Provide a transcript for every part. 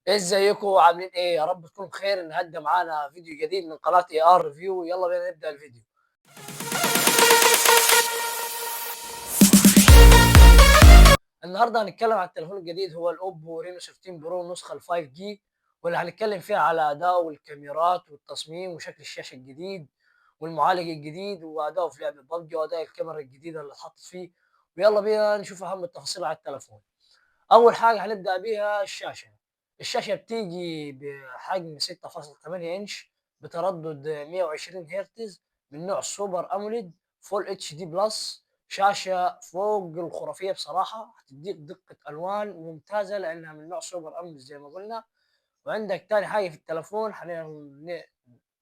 ازيكم عاملين ايه؟ يا رب تكونوا بخير. النهارده معانا فيديو جديد من قناة AR Review. يلا بينا نبدا الفيديو. النهارده هنتكلم على التليفون الجديد، هو ال Oppo Reno 13 Pro النسخة ال 5G، واللي هنتكلم فيها على ادائه والكاميرات والتصميم وشكل الشاشة الجديد والمعالج الجديد وادائه في لعبه ببجي واداء الكاميرا الجديدة اللي اتحطت فيه. ويلا بينا نشوف اهم التفاصيل على التليفون. اول حاجة هنبدا بيها الشاشه. الشاشة بتيجي بحجم 6.8 انش بتردد 120 هرتز من نوع Super AMOLED Full HD Plus. شاشة فوق الخرافية بصراحة، هتديك دقه الوان ممتازة لانها من نوع Super AMOLED زي ما قلنا. وعندك تاني حاجة في التلفون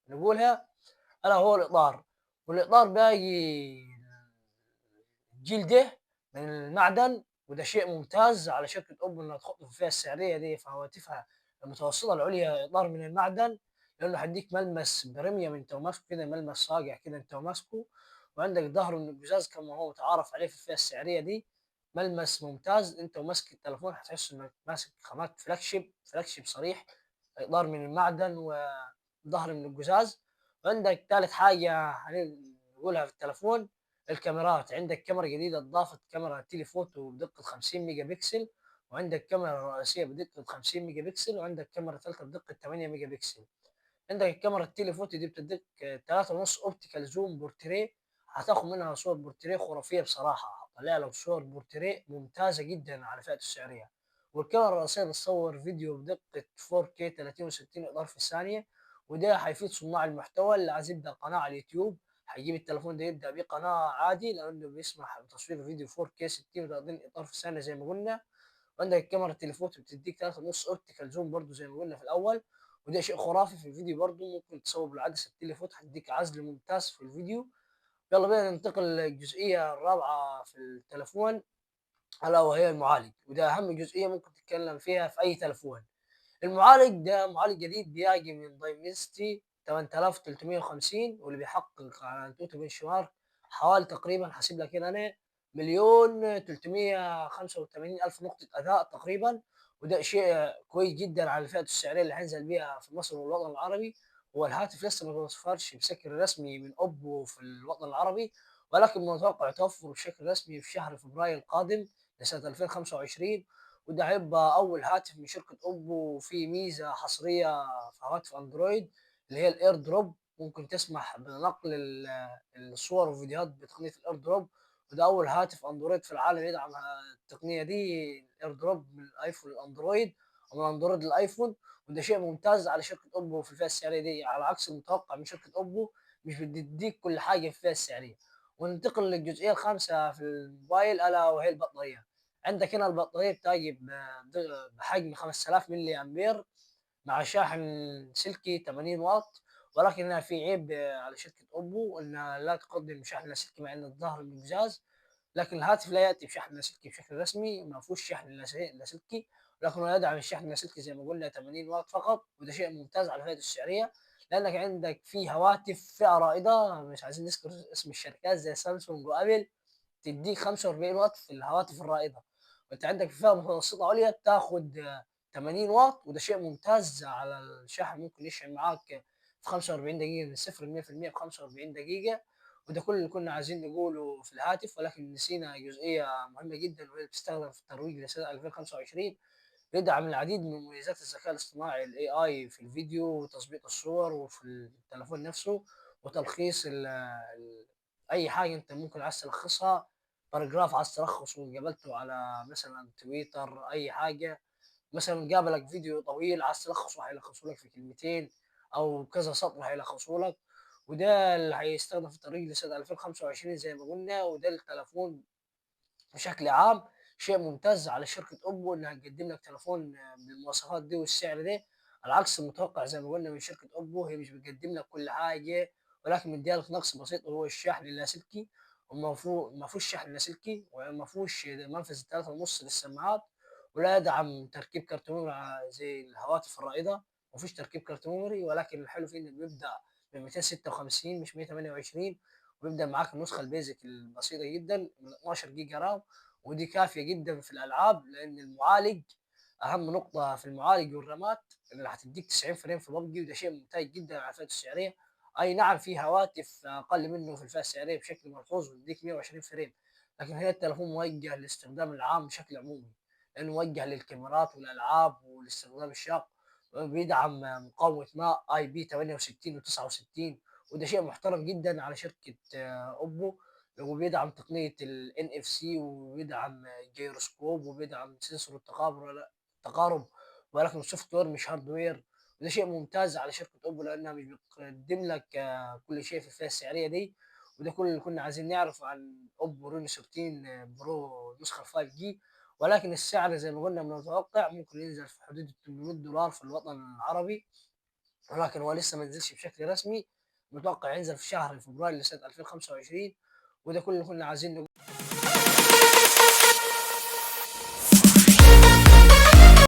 نقولها الا هو الاطار. والاطار باقي الجيل ده من المعدن، وده شيء ممتاز على شركة أوبو إنها تحط في الفئة السعرية دي في هواتفها المتوسطة العليا إطار من المعدن، لأنه هيديك ملمس premium أنت وماسكه كده، ملمس صاقع كده أنت وماسكه. وعندك ظهره من القزاز كما هو متعارف عليه في الفئة السعرية دي، ملمس ممتاز أنت وماسك التليفون، هتحس إنك ماسك خامات flagship، flagship صريح، إطار من المعدن وظهر من القزاز. وعندك ثالث حاجة هنقولها في التلفون الكاميرات. عندك كاميرا جديدة اضافت كاميرا telephoto بدقة 50 ميجا بكسل، وعندك كاميرا رئيسية بدقة 50 ميجا بكسل، وعندك كاميرا ثالثة بدقة 8 ميجا بكسل. عندك الكاميرا ال telephoto دي بتديك 3.5 optical zoom portrait، هتاخد منها صور بورتريه خرافية بصراحة، هتطلع لك صور بورتريه ممتازة جدا على فئته السعرية. والكاميرا الرئيسية بتصور فيديو بدقة 4K 30 و60 اطار في الثانية، وده هيفيد صناع المحتوى اللي عايز يبدأ قناة على اليوتيوب. هيجيب التليفون ده يبدأ بيه قناة عادي، لأنه بيسمح بتصوير فيديو 4K 60 و30 إطار في الثانية زي ما قلنا. وعندك الكاميرا ال telephoto بتديك 3.5 optical zoom برضو زي ما قلنا في الأول، وده شيء خرافي في الفيديو. برضو ممكن تصور بالعدسة ال telephoto، هتديك عزل ممتاز في الفيديو. يلا بينا ننتقل للجزئية الرابعة في التليفون، ألا وهي المعالج، وده أهم جزئية ممكن تتكلم فيها في أي تليفون. المعالج ده معالج جديد بيجي من Dimensity 8350، واللي بيحقق على AnTuTu benchmark حوالي تقريبا، حاسب لك هنا انا 1,385,000 نقطة أداء تقريبا، وده شيء كويس جدا على الفئة السعرية اللي هينزل بيها في مصر والوطن العربي. هو الهاتف لسه ما توفرش بشكل رسمي من أوبو في الوطن العربي، ولكن متوقع توفره بشكل رسمي في شهر فبراير القادم لسنة 2025. وده هيبقى أول هاتف من شركة أوبو فيه ميزة حصرية في هواتف أندرويد اللي هي ال AirDrop، ممكن تسمح بنقل الصور والفيديوهات بتقنية ال AirDrop. وده أول هاتف أندرويد في العالم يدعم التقنية دي، ال AirDrop من الآيفون للأندرويد ومن أندرويد للآيفون، وده شيء ممتاز على شركة أوبو في الفئة السعرية دي، على عكس المتوقع من شركة أوبو مش بتديك كل حاجة في الفئة السعرية. وننتقل للجزئية الخامسة في الموبايل ألا وهي البطارية. عندك هنا البطارية بتجي بحجم 5000 ملي أمبير مع شاحن سلكي 80 واط، ولكنها في عيب على شركة أوبو أنها لا تقدم شحن لاسلكي مع أن الظهر من قزاز، لكن الهاتف لا يأتي بشحن لاسلكي بشكل رسمي، ما فيهوش شحن لاسلكي، لكنه يدعم الشحن اللاسلكي زي ما قلنا 80 واط فقط، وده شيء ممتاز على فئته السعرية، لأنك عندك في هواتف فئة رائدة مش عايزين نذكر اسم الشركات زي سامسونج وأبل تديك 45 واط في الهواتف الرائدة، وانت عندك في فئة متوسطة عليا بتاخد 80 واط، وده شيء ممتاز على الشحن، ممكن يشحن معاك في 45 دقيقة من 0 ل 100% في 45 دقيقة. وده كل اللي كنا عايزين نقوله في الهاتف، ولكن نسينا جزئية مهمة جدا وهي بتستخدم في الترويج لسنة 2025، بيدعم العديد من مميزات الذكاء الاصطناعي ال AI في الفيديو وتظبيط الصور وفي التلفون نفسه وتلخيص أي حاجة أنت ممكن عايز تلخصها، paragraph عايز تلخصه وقابلته على مثلا تويتر أي حاجة، مثلا قابلك فيديو طويل عايز تلخصه هيلخصه لك في كلمتين أو كذا سطر هيلخصه لك. وده اللي هيستخدم في الترويج لسنة 2025 زي ما قلنا. وده التلفون بشكل عام شيء ممتاز على شركة أوبو إنها تقدم لك تلفون بالمواصفات دي والسعر ده، على عكس المتوقع زي ما قلنا من شركة أوبو، هي مش بتقدم لك كل حاجة، ولكن مديها لك نقص بسيط وهو الشحن اللاسلكي، وما فيهوش شحن لاسلكي، وما فيهوش منفذ 3.5 للسماعات، ولا يدعم تركيب كارت memory زي الهواتف الرائدة، ما فيش تركيب كارت memory. ولكن الحلو فيه إنه بيبدأ من 256 مش 128، وبيبدأ معاك النسخة ال basic البسيطة جدا من 12 جيجا RAM، ودي كافية جدا في الألعاب لأن المعالج اهم نقطة في المعالج والرامات اللي هتديك 90 frame في ببجي، وده شيء ممتاز جدا على الفئة السعرية. اي نعم في هواتف اقل منه في الفئة السعرية بشكل ملحوظ وتديك 120 frame، لكن هي التليفون موجه للاستخدام العام بشكل عمومي، لانه موجه للكاميرات والالعاب والاستخدام الشاق. بيدعم مقاومة ماء IP 68 و69، وده شيء محترم جدا على شركة اوبو. وبيدعم تقنية ال NFC، وبيدعم جيروسكوب، وبيدعم sensor التقارب، ولكن software مش hardware. وده شيء ممتاز على شركة اوبو لانها مش بتقدم لك كل شيء في الفئة السعرية دي. وده كل اللي كنا عايزين نعرفه عن اوبو رينو 13 برو نسخة 5G. ولكن السعر زي ما قلنا من المتوقع ممكن ينزل في حدود $800 في الوطن العربي، ولكن هو لسه ما نزلش بشكل رسمي، متوقع ينزل في شهر فبراير لسنة 2025. وده كل اللي كنا عايزين نقوله.